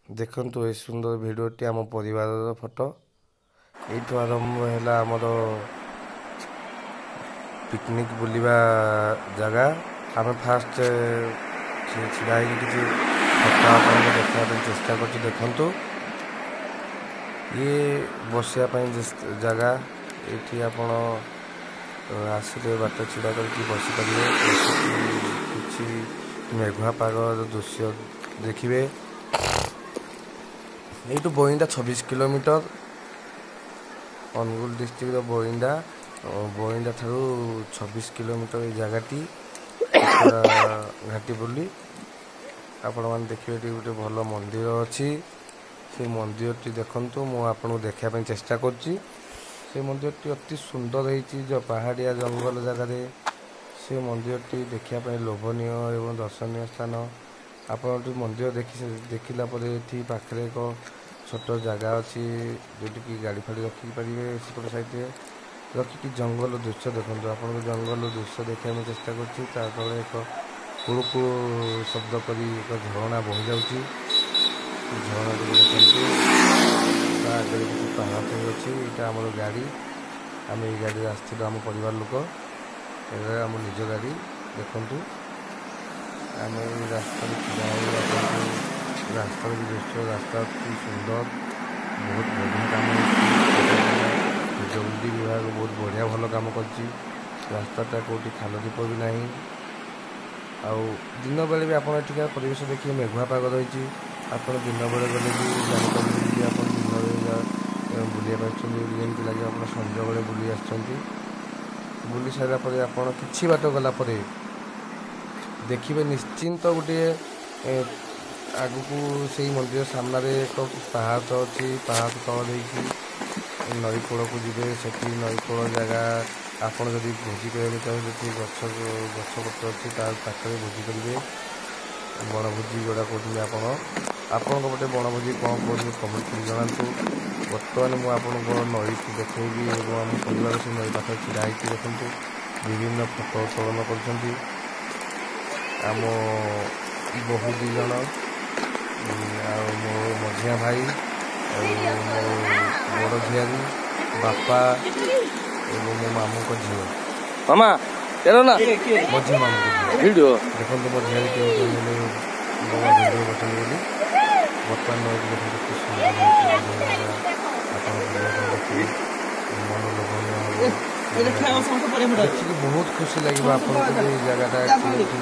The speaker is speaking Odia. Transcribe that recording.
ଦେଖନ୍ତୁ, ଏ ସୁନ୍ଦର ଭିଡ଼ିଓଟି ଆମ ପରିବାରର ଫଟୋ। ଏଇଠୁ ଆରମ୍ଭ ହେଲା ଆମର ପିକନିକ୍ ବୁଲିବା ଜାଗା। ଆମେ ଫାଷ୍ଟ ଛିଡ଼ା ହେଇକି କିଛି ଫଟୋ ଆପଣଙ୍କୁ ଦେଖେଇବା ପାଇଁ ଚେଷ୍ଟା କରୁଛୁ। ଦେଖନ୍ତୁ, ଇଏ ବସିବା ପାଇଁ ଜାଗା। ଏଇଠି ଆପଣ ଆସିଲେ ବାଟ ଛିଡ଼ା କରିକି ବସିପାରିବେ। ବସିକି କିଛି ମେଘୁଆ ପାଗର ଦୃଶ୍ୟ ଦେଖିବେ। ଏଇଠୁ ବଇଣ୍ଡା 26 କିଲୋମିଟର। ଅନୁଗୁଳ ଡିଷ୍ଟ୍ରିକ୍ଟର ବଇଣ୍ଡା, ବଇଣ୍ଡା ଠାରୁ 26 କିଲୋମିଟର ଏଇ ଜାଗାଟି ଘାଟି ବୋଲି। ଆପଣମାନେ ଦେଖିବେ, ଏଠି ଗୋଟେ ଭଲ ମନ୍ଦିର ଅଛି। ସେ ମନ୍ଦିରଟି ଦେଖନ୍ତୁ, ମୁଁ ଆପଣଙ୍କୁ ଦେଖିବା ପାଇଁ ଚେଷ୍ଟା କରୁଛି। ସେ ମନ୍ଦିରଟି ଅତି ସୁନ୍ଦର ହେଇଛି। ଯେଉଁ ପାହାଡ଼ିଆ ଜଙ୍ଗଲ ଜାଗାରେ ସେ ମନ୍ଦିରଟି ଦେଖିବା ପାଇଁ ଲୋଭନୀୟ ଏବଂ ଦର୍ଶନୀୟ ସ୍ଥାନ। ଆପଣ ଏଠି ମନ୍ଦିର ଦେଖି ଦେଖିଲା ପରେ ଏଠି ପାଖରେ ଏକ ଛୋଟ ଜାଗା ଅଛି, ଯେଉଁଠିକି ଗାଡ଼ି ଫାଡ଼ି ରଖିପାରିବେ। ସେପଟ ସାଇଡ଼ରେ ରଖିକି ଜଙ୍ଗଲ ଦୃଶ୍ୟ ଦେଖନ୍ତୁ। ଆପଣଙ୍କୁ ଜଙ୍ଗଲ ଦୃଶ୍ୟ ଦେଖିବା ପାଇଁ ଚେଷ୍ଟା କରୁଛି। ତା ତଳେ ଏକ କୁଳୁ କୁଳୁ ଶବ୍ଦ କରି ଏକ ଝରଣା ବହିଯାଉଛି। ଝରଣାଟିକୁ ଦେଖନ୍ତୁ। ତା ଆଗରେ କିଛି ପାହାଚ ବି ଅଛି। ଏଇଟା ଆମର ଗାଡ଼ି। ଆମେ ଏଇ ଗାଡ଼ିରେ ଆସିଥିଲୁ, ଆମ ପରିବାର ଲୋକ। ଏଇଟା ଆମ ନିଜ ଗାଡ଼ି। ଦେଖନ୍ତୁ, ଆମେ ଏଇ ରାସ୍ତାରେ ଛିଡ଼ା ହେଇ ଆପଣଙ୍କୁ ରାସ୍ତାର ବି ଦୃଶ୍ୟ, ରାସ୍ତା ଅତି ସୁନ୍ଦର। ବହୁତ ବଢ଼ିଆ କାମ ହେଇଛି। ପିଡବ୍ଲ୍ୟୁଡି ବିଭାଗ ବହୁତ ବଢ଼ିଆ ଭଲ କାମ କରିଛି। ରାସ୍ତାଟା କେଉଁଠି ଖାଲ ଢିପ ବି ନାହିଁ। ଆଉ ଦିନ ବେଳେ ବି ଆପଣ ଏଠିକାର ପରିବେଶ ଦେଖିବେ, ମେଘୁଆ ପାଗ ରହିଛି। ଆପଣ ଦିନ ବେଳେ ଗଲେ ବି ଜାଣିପାରିବେନି ଯେ ଆପଣ ଦିନରେ ବୁଲିବା ପାଇଁ ଆସିଛନ୍ତି। ଯେମିତି ଲାଗିବ ଆପଣ ସଞ୍ଜବେଳେ ବୁଲି ଆସିଛନ୍ତି। ବୁଲି ସାରିଲା ପରେ ଆପଣ କିଛି ବାଟ ଗଲା ପରେ ଦେଖିବେ ନିଶ୍ଚିନ୍ତ ଗୋଟିଏ ଆଗକୁ ସେଇ ମନ୍ଦିର ସାମ୍ନାରେ ଏକ ପାହାଚ ଅଛି। ପାହାଚ ତଳ ଦେଇକି ନଈ କୂଳକୁ ଯିବେ। ସେଠି ନଈ କୂଳ ଜାଗା, ଆପଣ ଯଦି ଭୋଜି କରିବାକୁ ଚାହୁଁଛନ୍ତି, ସେଠି ଗଛ ଗଛପତ୍ର ଅଛି, ତା ପାଖରେ ଭୋଜି କରିବେ। ବଣଭୋଜି ଯେଉଁଟା କହୁଛନ୍ତି ଆପଣ, ଆପଣଙ୍କ ପଟେ ବଣଭୋଜି କ'ଣ କହୁଛନ୍ତି, କମେଣ୍ଟ କରି ଜଣାନ୍ତୁ। ବର୍ତ୍ତମାନ ମୁଁ ଆପଣଙ୍କ ନଈଟି ଦେଖେଇବି ଏବଂ ଆମ ପରିବାର ସେ ନଈ ପାଖରେ ଛିଡ଼ା ହେଇକି ଦେଖନ୍ତୁ ବିଭିନ୍ନ ଫଟୋ ଉତ୍ତୋଳନ କରୁଛନ୍ତି। ଆମ ବୋହୂ 2 ଜଣ, ଆଉ ମୋ ମଝିଆ ଭାଇ, ଆଉ ମୋ ବଡ଼ ଝିଆରୀ, ବାପା ଏବଂ ମୋ ମାମୁଁଙ୍କ ଝିଅ। ମାମା ନା, ମଝିଆ ମାମୁଁଙ୍କ ଝିଅ। ଭିଡ଼ିଓ। ଦେଖନ୍ତୁ, ମୋ ଝିଆରୀ କେମିତି ବାବା ଭିଡ଼ିଓ କରୁଛନ୍ତି ବୋଲି। ବର୍ତ୍ତମାନ ନଈଟି ଦେଖନ୍ତୁ, କେତେ ସୁନ୍ଦର ହେଇଛି। ବଢ଼ିଆ ଜାଗା, ଆପଣ ବୁଲିବା ପାଇଁ ଦେଖିବେ ମନ ଲୋଭନୀୟ ହେବ। ଦେଖିକି ବହୁତ ଖୁସି ଲାଗିବ ଆପଣଙ୍କୁ ଯେ ଏଇ ଜାଗାଟା କେଉଁଠି